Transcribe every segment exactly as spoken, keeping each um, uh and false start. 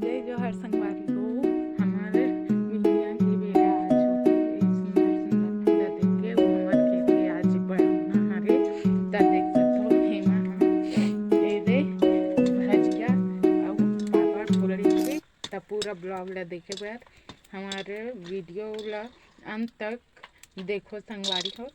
जय जोहार संगवारी हो, हमारे बिहनिया के बेरा आज होगे, ये सुंदर सुंदर फूल देख के वो हमर खेत के आज बढ़ना हरे, त देख सकथो हेमा हम ए दे भजिया अउ पापड़ फोड़े हवे, त पूरा vlog ला देखे बर हमारे video ला अंत तक देखो संगवारी हो।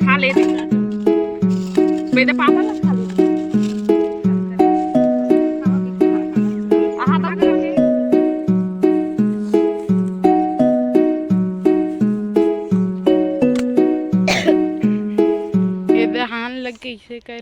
खा ले दे। बेटा पापा ला खा ले दे। आहा, बात करके। ये दे हान लग के इसे कर।